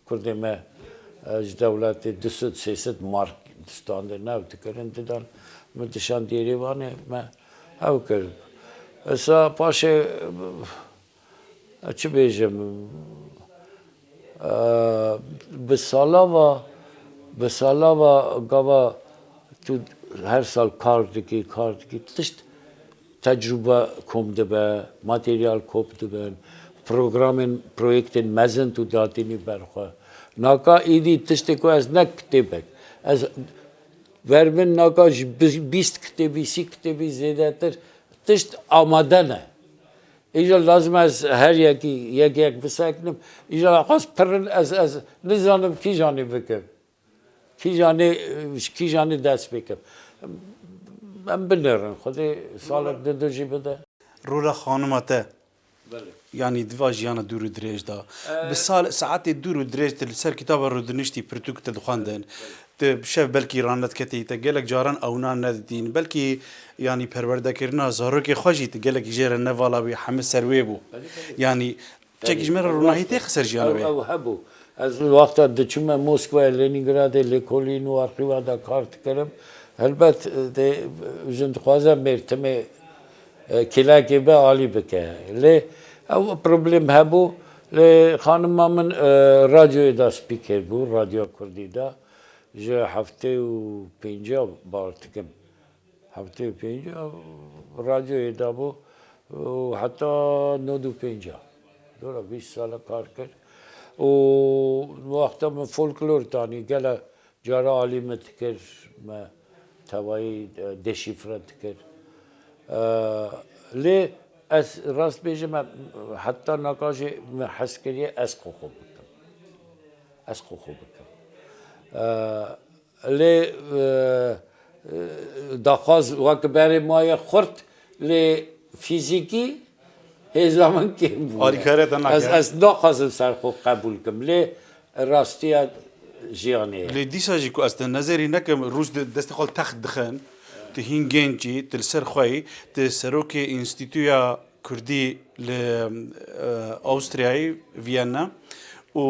Kurdê me, e, ji dewletê du sed sê sed mark distandin ew dikirin didan. Min dişand Yêrêvanê me ew kir. Esa paşê, e, çi bêjim, e, bi sala va, bi sala va gava tu her sal kar dikî, kar dikî, tişt tecrûbe kom dibe, materyal kom dibin, programên, proyektên mezin tu datînî ber xwe. Naka êdî tiştê ku ez ne kitêbek, ez ver min naka ji bi-, bîst kitêbî, sî kitêbî zêdetir tişt amade ne. Îja lazim ez her yekî yek yek biseknim. Îja xwest pirin ez, ez nizanim kîjanê bikim. Kîjanê, ji kîjanê dest pê kim. Em binêrin, Xwedê salek di du jî bide. Rola xanima te, Belê. yanî di va jiyana dûr û dirêj de. Ee, Bi sal, saetê dûr û dirêj tu li ser kitaba rûdiniştî pirtûk te dixwendin. Tu bi şev belkî ranediketî, te gelek caran ewna nedidîn. Belkî, yanî perwerdekirina zarokê xwe jî tu gelekî jê re nevala wî, hemî ser wê bû. Belê, belê. Yanî Çekî ji me re ronahî têxe ser jiyana wê. Ew, ew hebû. Ez wexta diçûme Moskvayê, Lenîngradê, lêkolîn û arxîva de kar dikirim. Helbet, e, dê, jin dixwaze mêr timê, e, kêlekê be alî bike. Lê ew problem hebû. Lê xanima min, e, radyoyê de spîker bû, Radyoya Kurdî de. Ji heftê û pênca bar dikim. Heftê û pênc radyoyê de bû û heta nod û pênc. Dora bîst sala kar kir. Û wexta min folklor tanî, gele cara alî min dikir, me tevayî, e, deşîfre dikir. E, lê ez rast bêjim, em, heta naka jî min hez kiriye ez xwe xwe bikim. Ez xwe xwe bikim. E, Lê, e, e, daxwaz wek berê maye xurt, lê fîzîkî hêza min kêm bûye. Alîkariya te nake. Ez, ez naxwazim ser xwe qebûl kim, lê rastiya jiyanê ye. Lê dîsa jî ku ez te nezêrî nekim, rûj de-, destê xwe li text dixin, tu hîn genc î, tu li ser xwe yî, tu serokê Înstîtuya Kurdî li, e, Awistriyayê, Viyana û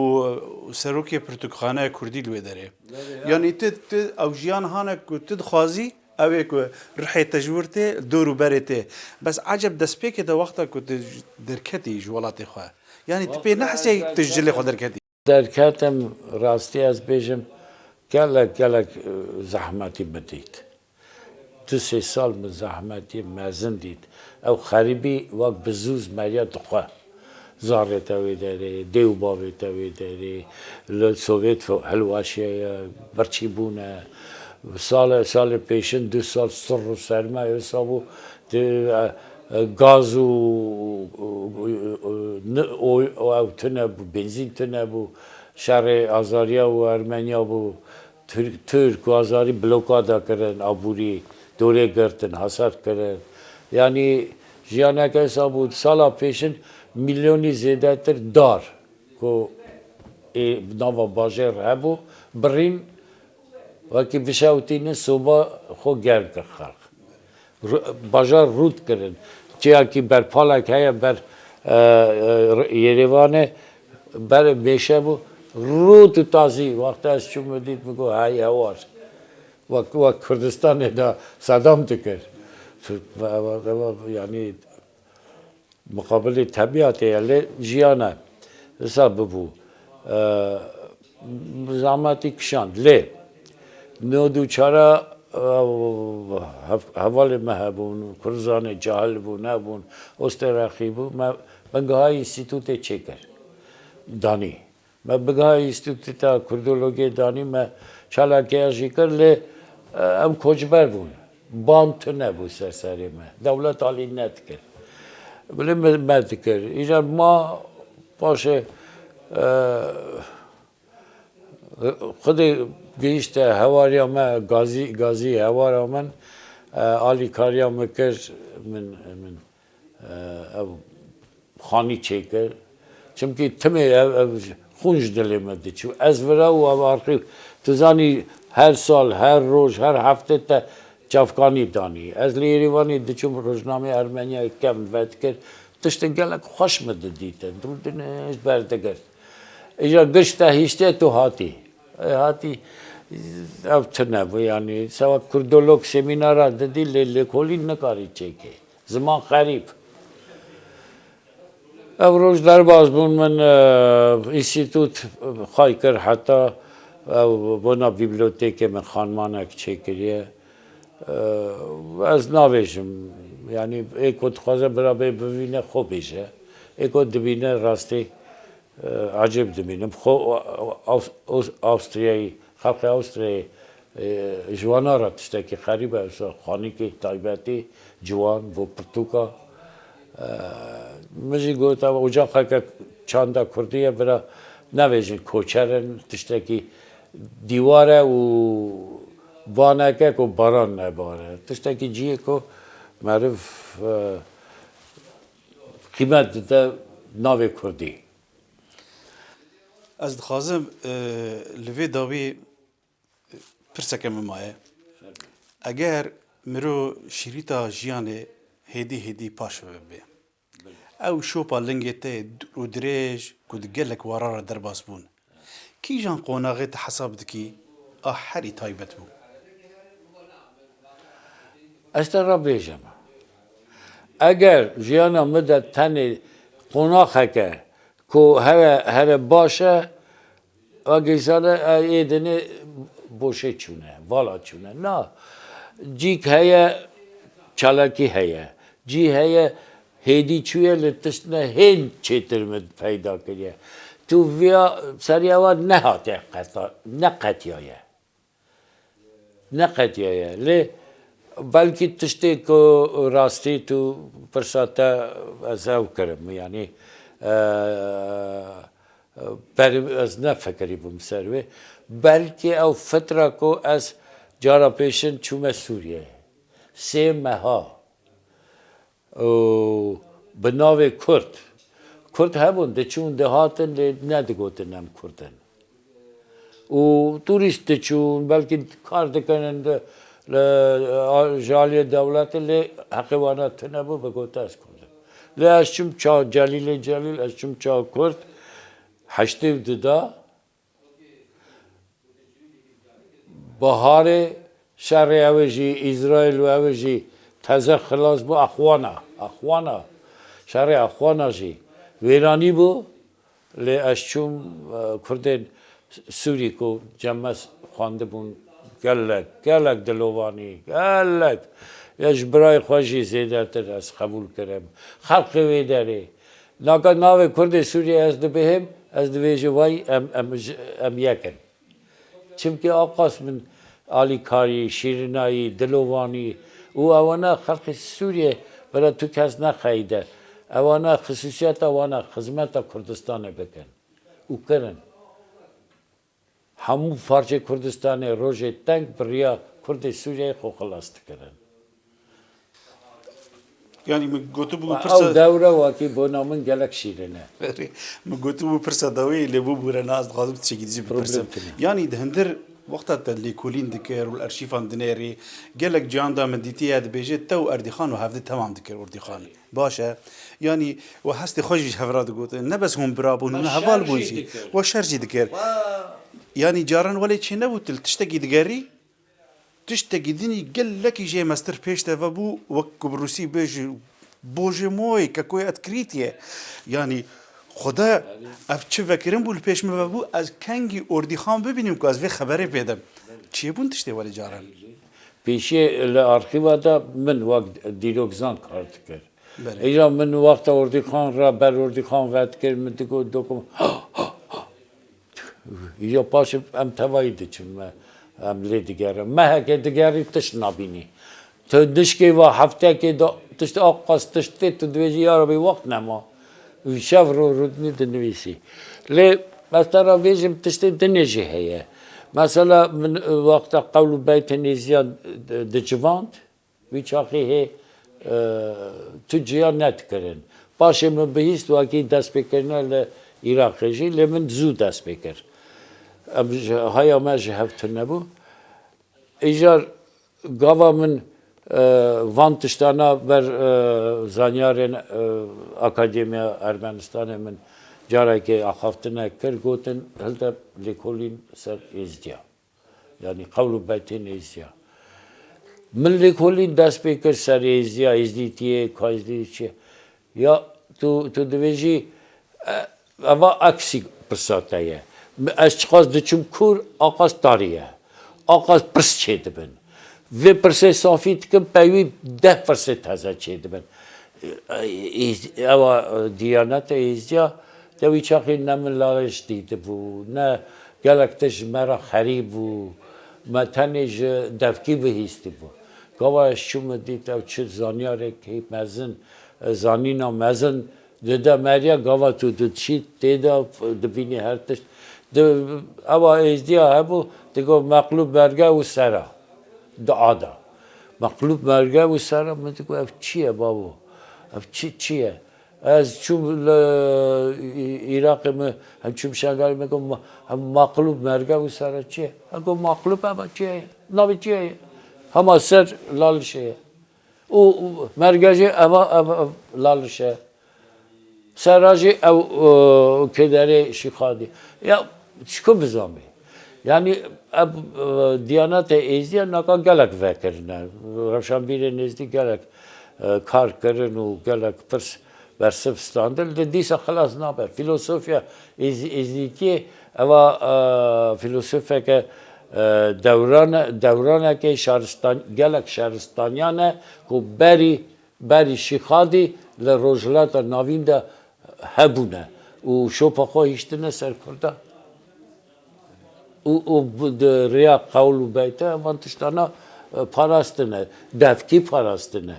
serokê pirtûkxaneya Kurdî li wê derê. Belê, ya. Yanî tu, tu ew jiyan hane ku tu dixwazî, ew ê ku rihê te ji wir tê, dor û berê tê. Bes eceb destpêkê de wexta ku tu ji, derketî ji welatê xwe. Yanî tu pê nehesiya tu ji cilê xwe derketî. Derketim, rastî ez bêjim, gelek, gelek, e, zehmetî min dît. Du sê sal min zehmetî mezin dît. Ew xerîbî wek bizûz meriya dixwe. Zarê te wê derê, dê û bavê te wê derê, li Sovyet fo-, hilweşiye, birçî bûne. Sale, salê pêşin du sal sir û serma wisa bû. Di, e, e, gaz û, û, û, û, ni-, o, o, ew tune bû, benzîn tune bû. Şerê Azariya û Ermeniya bû. Tirk, Tirk û Azarî blokada kirin, aborî dorê girtin, hesar kirin. Yanî jiyaneke wisa bû. Sala pêşin milyonî zêdetir dar ku ê nava bajêr hebû, birîn wekî bişewtînin soba xwe germ kir xelq. Ru-, bajar rût kirin. Çiyakî berpalek heye ber, e, e, Yerêvanê, ber mêşe bû. Rût û tazî. Wexta ez çûm min dît, min got, hey hewar. Wek, wek Kurdistanê de Sedam dikir. Ve, ve, ve, ve, yanî, Miqabilê tebîatê ye, lê jiyan e. Wisa bibû. E, zehmetî kişand. Lê nod û çar, e, hev-, hevalê me hebûn, Kurzanê cahil bû, nebûn, osterexî bû, me bingeha înstîtûtê çêkir. Danî. Me bigiha Înstîtuta Kurdologiyê danî, me çalakî jî kir, lê, e, em koçber bûn. Ban tune bû ser serê me. Dewlet alî nedikir. Bilê me, me dikir. Îcar ma paşê, e, Xwedê gihîşte hewariya me, gazî, gazî hewara min, e, alîkariya min kir, min, min, e, ev xanî çêkir. Çimkî timê ev, ev xûn ji dilê me diçû. Ez vira û ev arxîv, tu zanî, her sal, her roj, her hefte te çavkanî danî. Ez li Yerîvanê diçûm, rojnameyê Ermeniyayê kem vedikir. Tiştê gelek xweş min didîtin. Rûdinê ji ber digirt. Îja giş te hişte tu hatî. E, hatî, ev tune bû, yanî, sewa kurdolog semînara didî, lê lêkolîn nikarî çêkê. Ziman xerîb. Ev roj derbas bûn min, e, înstîtût xay kir heta ew bona bîblotêkê min xanmanek çêkiriye. Ee, Ez navêjim. Yanî ê ku dixwaze bira bê bivîne xwe bêje. Ê ku dibîne rastî, e, ecêb dibînim. Xwe Aws-, Aws-, Awstriyayî, xelkê Awstriyayê, e, ji wana re tiştekî xerîb e, wisa xanîkê taybetî, ciwan, bo pirtûka. E, Min jî got, ev ocaxeke çanda kurdî ye, bira nevêjin koçer in, tiştekî dîwar e û vaneke ku baran nebare. Tiştekî cihê ku meriv, e, qîmet dide navê kurdî. Ez dixwazim, e, li vê dawî pirseke min maye. Eger miro şîrîta jiyanê hêdî hêdî paş ve bibe, ew şopa lingê te yê dûr û dirêj ku di gelek wara re derbas bûn, kîjan qonaxê tu hesab dikî a herî taybet bû? Ez te re bêjim, eger jiyana min de tenê qonaxeke ku here, here baş e, Agêsane ê dinê boşê çûne, vala çûne. Na, cîk heye, çalakî heye. Cî heye, hêdî çûye li tişt ne hên çêtir min peyda kiriye. Tu viya seriya wan nehatiye qeta-, neqetiyaye. Neqetiyaye. Lê belkî tiştê ku rastî tu pirsa te ez ew kirim. Yanî, e, Berê ez ne fikirî bûm ser wê. Belkî ew fitra ku ez cara pêşin çûme Sûriyeyê. Sê meha. Û bi navê Kurd. Kurd hebûn, diçûn, dihatin, lê nedigotin em Kurd in. Û turîst diçûn, belkî kar dikirin, di, li, a, ji aliyê dewletê, lê heqê wana tune bû, bigote ez Kurd im. Lê ez çûm ça Celîlê Celîl, ez çûm ça Kurd, heştê û du da, biharê şerê ew ê jî Îsraîl û ew ê jî teze xilas bû, Exwana, Exwana, şerê Exwana jî wêranî bû. Lê ez çûm, e, Kurdên Sûrî ku cem me xwendibûn, gelek, gelek dilovanî, gelek. Ya ji birayê xwe jî zêdetir ez qebûl kirim. Xelkê wê derê. Naka navê Kurdê Sûriyê ez dibihêm, ez dibêjim vay em, em, ji, em yek in. Çimkî aqas min alîkarî, şîrinayî, dilovanî û ewana xelkê Sûriyê bira tu kes nexeyde. Ewana xisûsiyeta wana xizmeta Kurdistanê bikin. Û kirin. Hemû parçê Kurdistanê rojê teng bi riya Kurdê Sûriyeyê xwe xilas dikirin. Yanî min gotibû Wa pirsa ew dewre wekî bona min gelek şîrin e. Min gotibû pirsa dawiyê lê bû bûrena ez dixwazim tiştekî dijî bipirsim. Problem tune. Yanî di hindir wexta te lêkolîn dikir û li arşîfan dinêrî, gelek ciyan da min dîtiye dibêje te û Erdîxan û hevdi temam dikir Erdîxan. Baş e. Yanî we hestê xwe jî ji hev re digotin. Ne bes hûn bira bûn, hûn heval bûn jî. We şer jî dikir. Yanî caran welê çê nebû tu li tiştekî digerî, tiştekî dinî gelekî jê mestir pêş te ve bû, wek ku bi rûsî bêjî, Боже мой, какое открытие! Yanî Xweda ev çi vekirin bû li pêş min ve bû, ez kengî Erdîxan bibînim ku ez vê xeberê pê dem. Çêbûn tiştê welê caran. Pêşiyê li arxîva de min wek dîrokzan kar dikir. Belê. Îja min wexta Erdîxan re ber Erdîxan vedikir, min digot dokum. Îja paşê em tevayî diçin me, em lê digerin. Mehekê digerî tişt nabînî. Tu nişkê va heftekê de tişt aqas tişt tê, tu dibêjî ya Rebî wext nema. Û şev ro rûdinî dinivîsî. Lê ez te re bêjim tiştê dinê jî heye. Mesela min, e, wexta qewl û beytên êziyan, e, dicivand, Wî çaxî hê, e, tu ciya nedikirin. Paşê min bihîst wekî destpêkirina li Iraqê jî, lê min zû dest pê kir. Em ji, haya me ji hev tune bû. Îcar gava min, e, van tiştana ber, e, zanyarên, e, Akademiya Ermenistanê min carekê axaftinek kir, gotin, hilde lêkolîn ser Êzdiya. Yanî qewl û beytên êziya. Min lêkolîn dest pê kir ser êziya, êzdîtiyê, ka êzdîtî çi. Ya tu, tu dibêjî, e, eva eksî pirsa te ye. Ez çiqas diçim kûr, aqas tarî ye. Aqas pirs çêdibin. Vê pirsê safî dikim, pey wî deh pirsê teze çêdibin. Ê, ê, ewa, e, Diyaneta Êzdiya, te wî çaxê ne min laliş dîtibû, ne gelek tişt ji me re xerîb bû, me tenê ji devkî bihîstibû. Gava ez çûme dît ew çi zanyarek hê mezin, e, zanîna mezin dide meriya, gava tu diçî tê de dibînî her tişt. Di, ewa Êzdiya hebû, digot meqlûb merge û sera. Dua da. Meqlûb merge û sera, min digot, "Ev çi ye bavo? Ev çi, çi ye?" Ez çûm li Î-, Îraqê, min hem çûm Şengalê, min got, "Ma-, hem meqlûb merge û sera çi ye?" Ez got, "Meqlûb eva çi ye? Navê çi ye?" Hema ser lalişê ye. Û, û merge jî eva, ev, ev laliş e. Sera jî ew, e, kêderê Şîxadî. Ya, çiku bizanbî. Yanî, ev, e, Diyanetê Êzdiya naka gelek vekirine. Rewşenbîrên Êzdî gelek, e, kar kirin û gelek pirs bersiv standin. Li dîsa xilas nabe. Filosofiya Êz-, Êzdîkiyê, eva, e, filosofeke, e, dewran e, dewranekê şaristan-, gelek şaristaniyan e ku berî Berî Şîxadî li Rojhilata Navîn de hebûne û şopa xwe hiştine ser Kurda. Û, û bi, di rêya qewl û beyte van tiştana, e, parastine, devkî parastine.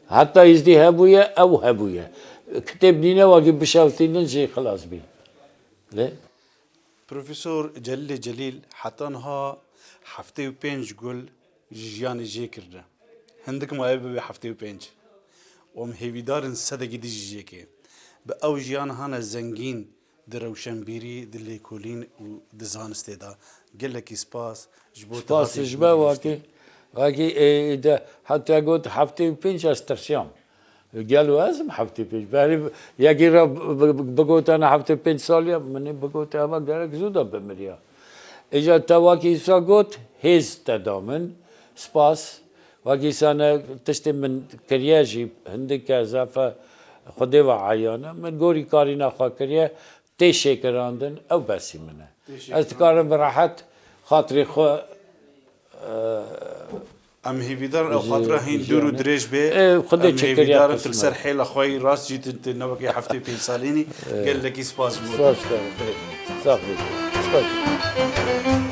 Heta Êzdî hebûye, ew hebûye. Kitêb nîne wekî bişewtînin jî xilas bî. Lê Profesor Celîlê Celîl heta niha heftê û pênc gul ji jiyanê jê kirine. Hindik maye bibe heftê û pênc. Û em hêvîdar in sedekî din jî jê ke. Bi ew jiyan hane zengîn di rewşenbîrî, di lêkolîn û di zanistê de. Gelekî spas ji bo te Spas hatî ji me, wekî, wekî, ê, de, heta got heftê û pênc ez tirsiyam. Gelo ez im heftê pênc? Berî yekî re bi, bi, bigotene heftê pênc saliye, min ê bigote eva gerek zû de bimiriya. Îja te wekî îsa got, hêz te da min, spas. Wekî îsa ne tiştê min kiriye jî hindike zefe Xwedê ve eyan e. Min gorî karîna xwe kiriye, tê şêkirandin, ew besî min e. Tê şêkirandin. Ez dikarim bi rehet xatirê xwe, e, Em hêvîdar in ew ji xatira hîn dûr û jiyanê dirêj bê. E, Xwedê Em çekeriya hêvîdar in tu li qismet. Ser hêla xwe yî rast jî tu, tu ne wekî heftê pênc salînî. E. Gelekî spas ji bo te. Spas ji te. Sax bî. Spas.